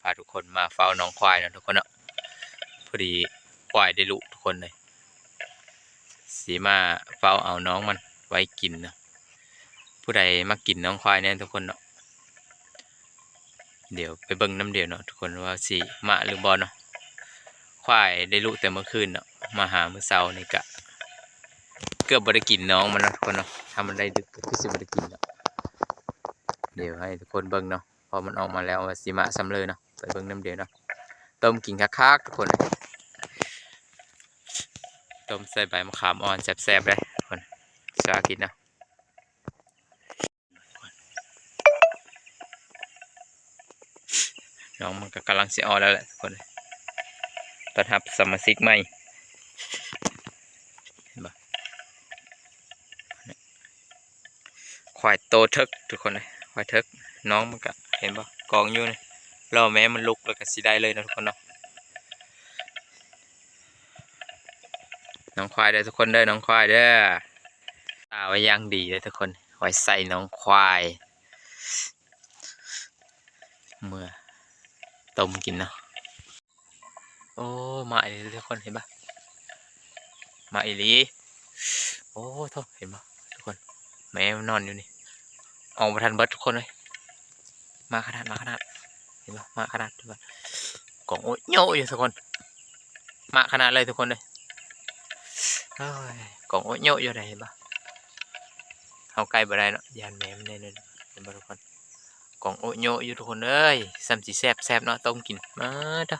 ພາທຸກຄົນມາເຝົ້ານ້ອງຄວາຍເນາະທຸກຄົນເນາະ. ພໍດີຄວາຍໄດ້ລູກທຸກຄົນເລີຍ ຊິມາເຝົ້າເອົານ້ອງມັນໄວ້ກິນເນາະ. ຜູ້ໃດມັກກິນນ້ອງຄວາຍແດ່ທຸກຄົນເນາະ? ດຽວໄປເບິ່ງນຳດຽວເນາະທຸກຄົນ ວ່າຊິມາຫຼືບໍ່ເນາະ. ຄວາຍໄດ້ລູກແຕ່ມື້ຄືນເນາະ ມາຫາມື້ເຊົ້ານີ້ກະເກືອບບໍ່ໄດ້ກິນນ້ອງມັນເນາະທຸກຄົນເນາະ. ຖ້າມັນໄດ້ດຶກກະຄືຊິບໍ່ໄດ້ກິນເນາະ. ດຽວໃຫ້ທຸກຄົນເບິ່ງເນາະ ພໍມັນອອກມາແລ້ວວ່າຊິມາສ່ຳເລີເນາະ. ໄປເບິ່ງນຳດຽວເນາະ. ຕົ້ມກິນຄັກໆທຸກຄົນ ຕົ້ມໃສ່ໃບມະຂາມອ່ອນແຊບໆເດ້ທຸກຄົນ. ຊາກິນເນາະ. ນ້ອງມັນກະກຳລັງຊິອອກແລ້ວແຫຼະທຸກຄົນ. ຕ້ອນຮັບສະມາຊິກໃໝ່ ເຫັນບໍ່? ຄວາຍໂຕເຖິກທຸກຄົນເອີຍ ຄວາຍເຖິກ. ນ້ອງມັນກະເຫັນບໍ່ ກອງຢູ່ນີ້ ລໍແມ່ມັນລຸກແລ້ວກະຊິໄດ້ເລີຍເນາະທຸກຄົນເນາະ. ນ້ອງຄວາຍເດີທຸກຄົນເດີ ນ້ອງຄວາຍເດີ. ຕາໄວ້ຢ່າງດີເດີທຸກຄົນ ໄວ້ໃສ່ນ້ອງຄວາຍເມືອຕົ້ມກິນເນາະ. ໂອ້ ມາອີ່ຫຼີທຸກຄົນ ເຫັນບໍ່? ມາອີ່ຫຼີ. ໂອ້ໂທ້ ເຫັນບໍ່ທຸກຄົນ ແມ່ມັນນອນຢູ່ນີ້ ອອກບໍ່ທັນເບິດທຸກຄົນເອີຍ. ມາຂະໜາດ ມາຂະໜາດ ເຫັນບໍ່? ມາຂະໜາດ ກອງໂອໂຍຢູ່ທຸກຄົນ ມາຂະໜາດເລີຍທຸກຄົນເອີຍ. ໂອ້ຍ ກອງໂອໂຍຢູ່ໃດ ເຫັນບໍ່? ເຮົາໃກ້ບໍ່ໄດ້ເນາະ ຢ້ານແມ່ມັນໄດ້ ເຫັນບໍ່ທຸກຄົນ? ກອງໂອໂຍຢູ່ທຸກຄົນເອີຍ. ສ່ຳຊິແຊບ ແຊບເນາະ ຕົ້ມກິນ ມາເດີ.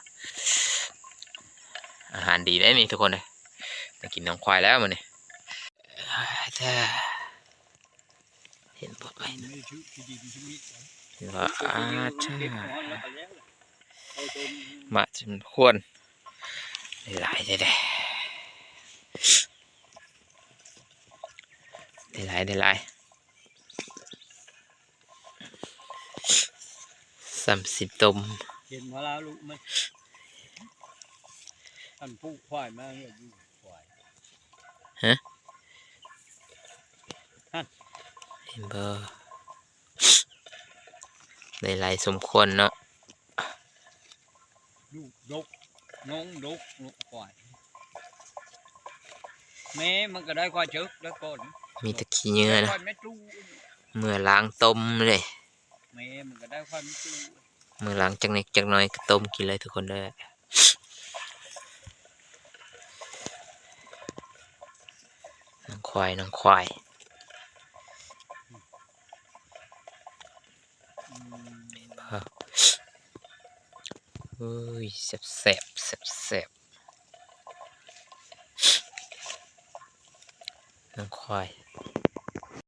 ອາຫານດີເດ້ນີ້ທຸກຄົນເອີຍ ໄດ້ກິນນ້ອງຄວາຍແລ້ວມື້ນີ້. ເຫັນບໍ່? ເຫັນບໍ່? ອາ ມາສົມຄວນ ຫຼາຍໆເດ້ ຫຼາຍໆ ຫຼາຍໆ. ສ່ຳຊິຕົ້ມ ເຫັນບໍ່ລະລູກມັນ ອັນຜູ້ຄວາຍມາເຮືອນຢູ່ຄວາຍ ຮະ ຫັ້ນ ເຫັນບໍ່? ໄດ້ຫຼາຍສົມຄວນເນາະ. ລູກດົກ ນ້ອງດົກ ລູກຄວາຍ ແມ່ມັນກະໄດ້ຄວາຍເຈິກແລ້ວກ່ອນ ມີແຕ່ຂີ້ເຫຍື້ອນະ ຄວາຍແມ່ຕູ້ ເມືອລ້າງຕົ້ມເລີຍ ແມ່ມັນກະໄດ້ຄວາຍແມ່ຕູ້ ເມືອລ້າງຈັກເລັກຈັກນ້ອຍກະຕົ້ມກິນເລີຍທຸກຄົນເດີ. ນ້ອງຄວາຍ ນ້ອງຄວາຍ ເອີຍ ແຊບໆ ແຊບໆ ນ້ອງຄວາຍ